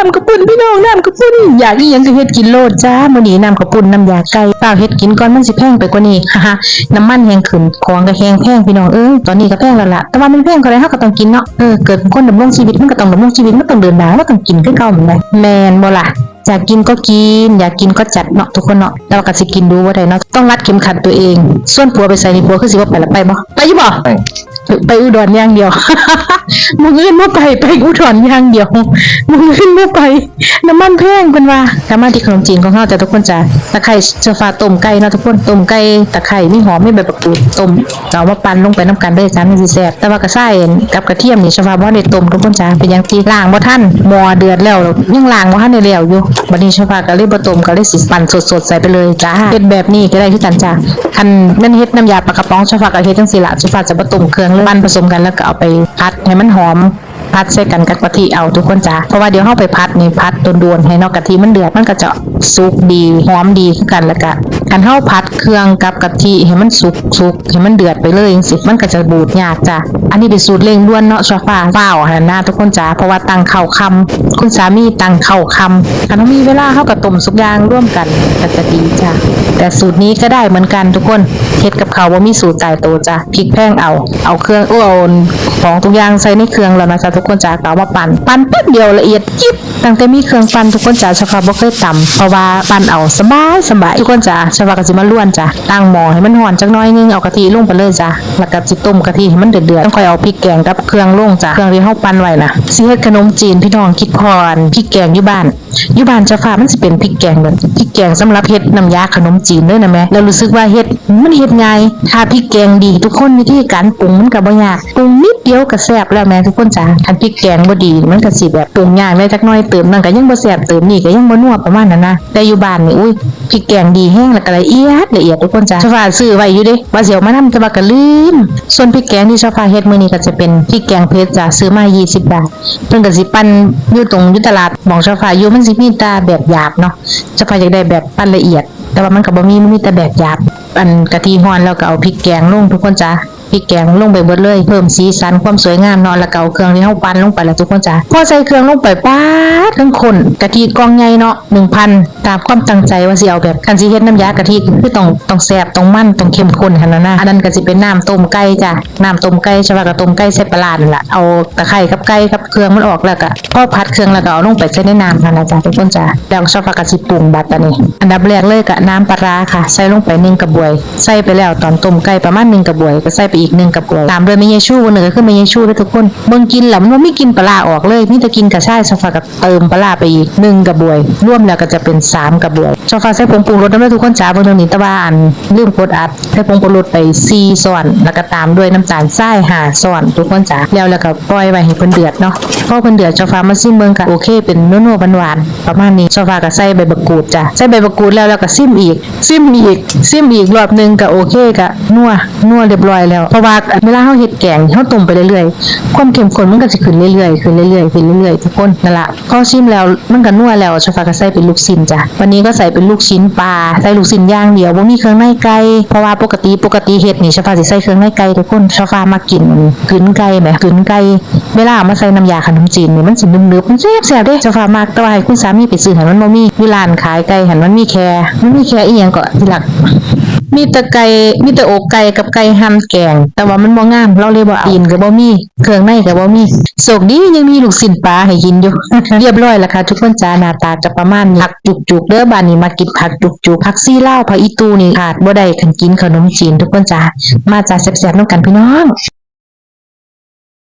ນ້ຳເຂົ້າປຸ້ນພີ່ນ້ອງ ນ້ຳເຂົ້າປຸ້ນ ຢາກອີ່ຫຍັງກໍເຮັດກິນໂລດຈ້າ. ມື້ນີ້ນ້ຳເຂົ້າປຸ້ນນ້ຳຢາໄກ່ ຟ້າວເຮັດກິນກ່ອນມັນຊິແພງໄປກວ່ານີ້ ຮະໆ ນ້ຳມັນແຮງຂຶ້ນ ຂອງກໍແຮງແພງພີ່ນ້ອງເອີຍ. ຕອນນີ້ກໍແພງແລ້ວລະ ແຕ່ວ່າມັນແພງເທົ່າໃດເຮົາກໍຕ້ອງກິນເນາະ. ເອີ ເກີດຄົນດຳລົງຊີວິດ ມັນກໍຕ້ອງດຳລົງຊີວິດ ມັນຕ້ອງເດີນໜ້າ ມັນຕ້ອງກິນຄືເກົ່າຫັ້ນແຫຼະ ແມ່ນບໍ່ລະ? ຢາກກິນກໍກິນ ຢາກກິນກໍຈັດເນາະທຸກຄົນເນາະ ແຕ່ວ່າກໍຊິກິນດູບໍ່ໄດ້ເນາະ ຕ້ອງລັດເຂັມຂັດຕົວເອງ. ຊວນຜົວໄປໃສນີ້ ຜົວຄືຊິບໍ່ໄປລະ ໄປບໍ່? ໄປຢູ່ບໍ່? ໄປ ໄປອຸດອນຢ່າງດຽວ ມື້ອື່ນບໍ່ໄປ ໄປອຸດອນຢ່າງດຽວ ມື້ອື່ນບໍ່ໄປ ນ້ຳມັນແພງເພິ່ນວ່າ. ກັບມາທີ່ຂະໜົມຈີນຂອງເຮົາຈ້າທຸກຄົນຈ້າ. ຕະໄຄ ໂຊຟາຕົ້ມໄກ່ເນາະທຸກຄົນ ຕົ້ມໄກ່ ຕະໄຄ ມີຫອມ ມີໃບບັກກູດ ຕົ້ມ ກໍເອົາມາປັ່ນລົງໄປນຳກັນເລີຍຈ້າ ມັນຊິແຊບ. ແຕ່ວ່າກະຊາຍກັບກະທຽມນີ້ ໂຊຟາບໍ່ໄດ້ຕົ້ມທຸກຄົນຈ້າ. ເປັນຫຍັງຕິ ລ້າງບໍ່ທັນ ໝໍ້ເດືອດແລ້ວ ຍັງລ້າງບໍ່ທັນໄດ້ແລ້ວຢູ່. ບັດນີ້ໂຊຟາກໍເລີຍບໍ່ຕົ້ມ ກໍເລີຍຊິປັ່ນສົດໆໃສ່ໄປເລີຍຈ້າ. ເຮັດແບບນີ້ກໍໄດ້ຄືກັນຈ້າ. ຄັນແມ່ນເຮັດນ້ຳຢາປາກະປ໋ອງ ໂຊຟາກໍເຮັດຈັ່ງຊີ້ລະ ໂຊຟາຈະບໍ່ຕົ້ມເຄື່ອງເລີຍ ປັ່ນປະສົມກັນ ແລ້ວກໍເອົາໄປຜັດໃຫ້ມັນຫອມ ຜັດໃສ່ກັນກັບກະທິເອົາທຸກຄົນຈ້າ. ເພາະວ່າດຽວເຮົາໄປຜັດນີ້ ຜັດໂດນໆ ໃຫ້ເນາະ ກະທິມັນເດືອດ ມັນກໍຈະສຸກດີ ຫອມດີຄືກັນ. ແລ້ວກະຄັນເຮົາຜັດເຄື່ອງກັບກະທິໃຫ້ມັນສຸກໆ ໃຫ້ມັນເດືອດໄປເລີຍຈັ່ງຊີ້ ມັນກໍຈະບູດຍາກຈ້າ. ອັນນີ້ເປັນສູດເລັ່ງດ່ວນເນາະ ໂຊຟາຟ້າວຫັ້ນນະທຸກຄົນຈ້າ ເພາະວ່າຕັ້ງເຂົ້າຄ່ຳ ຄຸນສາມີຕັ້ງເຂົ້າຄ່ຳ. ຄັນເຮົາມີເວລາ ເຮົາກໍຕົ້ມສຸກຢ່າງລວມກັນກໍຈະດີຈ້າ. ແຕ່ສູດນີ້ກໍໄດ້ເໝືອນກັນທຸກຄົນ ເຮັດກັບເຂົ້າບໍ່ມີສູດຕາຍໂຕຈ້າ. ພິກແພງເອົາ ເອົາເຄື່ອງ ໂອ້ ເອົາຂອງທຸກຢ່າງໃສ່ໃນເຄື່ອງແລ້ວນະຈ້າທຸກຄົນຈ້າ ກໍເອົາມາປັ່ນ ປັ່ນແປັບດຽວລະອຽດຈິບ. ຕັ້ງແຕ່ມີເຄື່ອງປັ່ນທຸກຄົນຈ້າ ໂຊຟາບໍ່ເຄີຍຕຳ ເພາະວ່າປັ່ນເອົາສະບາຍໆ ທຸກຄົນຈ້າ. ໂຊຟາກໍຊິມາລວນຈ້າ ຕັ້ງໝໍ້ໃຫ້ມັນຮ້ອນຈັກໜ້ອຍໜຶ່ງ ເອົາກະທິລົງໄປເລີຍຈ້າ ແລ້ວກໍຊິຕົ້ມກະທິໃຫ້ມັນເດືອດໆ ຈັ່ງຄ່ອຍເອົາພິກແກງກັບເຄື່ອງລົງຈ້າ ເຄື່ອງທີ່ເຮົາປັ່ນໄວ້ນະ. ຊິເຮັດຂະໜົມຈີນພີ່ນ້ອງ ຄິດພໍ້ພິກແກງຢູ່ບ້ານ ຢູ່ບ້ານເຈົ້າຟ້າມັນຊິເປັນພິກແກງແບບ ພິກແກງສຳລັບເຮັດນ້ຳຢາຂະໜົມຈີນເລີຍນະແມ່ ແລ້ວຮູ້ສຶກວ່າເຮັດ ມັນເຮັດງ່າຍ. ຖ້າພິກແກງດີທຸກຄົນ ວິທີການປຸງມັນກໍບໍ່ຍາກ ປຸງນິດດຽວກໍແຊບແລ້ວແມ່ທຸກຄົນຈ້າ. ຄັນພິກແກງບໍ່ດີມັນກໍຊິແບບປຸງຍາກແດ່ຈັກໜ້ອຍ ເຕີມນັ້ນກໍຍັງບໍ່ແຊບ ເຕີມນີ້ກໍຍັງບໍ່ນົວ ປະມານນັ້ນນະ. ແຕ່ຢູ່ບ້ານນີ້ ອຸ້ຍ ພິກແກງດີແຮງ ແລ້ວກໍລະອຽດ ລະອຽດທຸກຄົນຈ້າ. ໂຊຟາຊື້ໄວ້ຢູ່ເດ້ ວ່າຊິເອົາມານຳ ແຕ່ວ່າກໍລືມ. ສ່ວນພິກແກງທີ່ໂຊຟາເຮັດມື້ນີ້ກໍຈະເປັນພິກແກງເຜັດຈ້າ ຊື້ມາ ຊາວບາດ ເພິ່ນກໍຊິປັ່ນຢູ່ຕົງ ຢູ່ຕະຫຼາດ ໝ່ອງໂຊຟາຢູ່ ມັນຊິມີແຕ່ແບບຫຍາບເນາະ. ໂຊຟາຢາກໄດ້ແບບປັ່ນລະອຽດ ແຕ່ວ່າມັນກໍບໍ່ມີ ມັນມີແຕ່ແບບຫຍາບ. ອັນກະທິຮ້ອນແລ້ວກໍເອົາພິກແກງລົງທຸກຄົນຈ້າ ພິກແກງລົງໄປເບິດເລີຍ ເພີ່ມສີສັນຄວາມສວຍງາມເນາະ. ແລ້ວກໍເອົາເຄື່ອງທີ່ເຮົາປັ່ນລົງໄປແລ້ວທຸກຄົນຈ້າ. ພໍໃສ່ເຄື່ອງລົງໄປ ປາດ ທັງຂ້ນ ກະທິກ່ອງໃຫຍ່ເນາະ ໜຶ່ງພັນ ຕາມຄວາມຕັ້ງໃຈວ່າຊິເອົາແບບ ຄັນຊິເຮັດນ້ຳຢາກະທິ ຄືຕ້ອງ ຕ້ອງແຊບ ຕ້ອງມັນ ຕ້ອງເຂັ້ມຂຸ້ນຫັ້ນນະ. ອັນນັ້ນກໍຊິເປັນນ້ຳຕົ້ມໄກ່ຈ້າ ນ້ຳຕົ້ມໄກ່. ໂຊຟາກໍຕົ້ມໄກ່ໃສ່ປາຫຼ້ານັ້ນລະ ເອົາຕະໄຄກັບໄກ່ກັບເຄື່ອງມັນອອກ ແລ້ວກໍພໍຜັດເຄື່ອງແລ້ວກໍເອົາລົງໄປໃສ່ໃນນ້ຳຫັ້ນນະຈ້າທຸກຄົນຈ້າ. ແລ້ວໂຊຟາກໍຊິປຸງບາດຕານີ້ ອັນດັບແລກເລີຍກໍນ້ຳປາຮ້າຄ່ະ ໃສ່ລົງໄປໜຶ່ງກະບວຍ ໃສ່ໄປແລ້ວຕອນຕົ້ມໄກ່ປະມານໜຶ່ງກະບວຍ ກໍໃສ່ໄປອີກໜຶ່ງກະບວຍ ຕາມດ້ວຍແມ່ໃຫຍ່ຊູ ເບິ່ງເດີ ກໍຄືແມ່ໃຫຍ່ຊູເດີທຸກຄົນ. ເບິ່ງກິ່ນແລ້ວມັນບໍ່ມີກິ່ນປາຮ້າອອກເລີຍ ມີແຕ່ກິ່ນກະຊາຍ. ໂຊຟາກໍ ເຕີມປາຮ້າໄປອີກໜຶ່ງກະບວຍ ລວມແລ້ວກໍຈະເປັນສາມກະບວຍ. ໂຊຟາໃສ່ຜົງປຸງລົດນຳເດີທຸກຄົນຈ້າ ເບິ່ງເດີນີ້ ແຕ່ວ່າອັນລືມກົດອັດ ໃສ່ຜົງປຸງລົດໄປສີ່ຊ້ອນ ແລ້ວກໍຕາມດ້ວຍນ້ຳຕານຊາຍຫ້າຊ້ອນທຸກຄົນຈ້າ. ແລ້ວ ແລ້ວກໍປ່ອຍໄວ້ໃຫ້ເພິ່ນເດືອດເນາະ ພໍເພິ່ນເດືອດ ໂຊຟາມາຊີມເບິ່ງກໍໂອເຄ ເປັນນົວໆຫວານໆ ປະມານນີ້. ໂຊຟາກໍໃສ່ໃບບັກກູດຈ້າ ໃສ່ໃບບັກກູດແລ້ວ ແລ້ວກໍຊີມອີກ ຊີມອີກ ຊີມອີກລອບໜຶ່ງກໍໂອເຄ ກໍນົວ ນົວຮຽບຮ້ອຍແລ້ວ. ເພາະວ່າເວລາເຮົາເຮັດແກງ ເຮົາຕົ້ມໄປເລື້ອຍໆ ຄວາມເຂັ້ມຂຸ້ນມັນກໍຊິຂຶ້ນເລື້ອຍໆ ຂຶ້ນເລື້ອຍໆ ຂຶ້ນເລື້ອຍໆ ທຸກຄົນ. ນັ້ນລະ ພໍຊີມແລ້ວມັນກໍນົວແລ້ວ ໂຊຟາກໍໃສ່ເປັນລູກຊີ້ນຈ້າ. ວັນນີ້ກໍໃສ່ເປັນລູກຊີ້ນປາ ໃສ່ລູກຊີ້ນຢ່າງດຽວ ບໍ່ມີເຄື່ອງໃນໄກ່ ເພາະວ່າປົກກະຕິ ປົກກະຕິເຮັດນີ້ ໂຊຟາຊິໃສ່ເຄື່ອງໃນໄກ່ທຸກຄົນ. ໂຊຟາມັກກິນກືນໄກ່ແໝ ກືນໄກ່ ເວລາເອົາມາໃສ່ນ້ຳຢາຂະໜົມຈີນນີ້ ມັນຊິໜຶບໆ ມັນແຊບໆເດ້ ໂຊຟາມັກ. ແຕ່ວ່າໃຫ້ຄຸນສາມີໄປຊື້ຫັ້ນ ມັນບໍ່ມີ ຢູ່ຮ້ານຂາຍໄກ່ຫັ້ນ ມັນມີແຄ່ ມັນມີແຄ່ອີ່ຫຍັງເກາະທີ່ລັກ ມີແຕ່ໄກ່ ມີແຕ່ອົກໄກ່ກັບໄກ່ຫັ້ນແກງ ແຕ່ວ່າມັນບໍ່ງາມ ລາວເລີຍບໍ່ເອົາ. ຕີນກໍບໍ່ມີ ເຄື່ອງໃນກໍບໍ່ມີ ໂຊກດີຍັງມີລູກຊີ້ນປາໃຫ້ກິນຢູ່. ຮຽບຮ້ອຍລະຄ່ະທຸກຄົນຈ້າ ໜ້າຕາກໍປະມານນີ້. ຜັກຈຸກໆເດີ ບ້ານນີ້ມັກກິນຜັກຈຸກໆ ຜັກຊີລາວ ຜັກອີ່ຕູ່ນີ້ຂາດບໍ່ໄດ້ ຄັນກິນຂະໜົມຈີນທຸກຄົນຈ້າ. ມາຈ້າ ແຊບໆນຳກັນພີ່ນ້ອງ.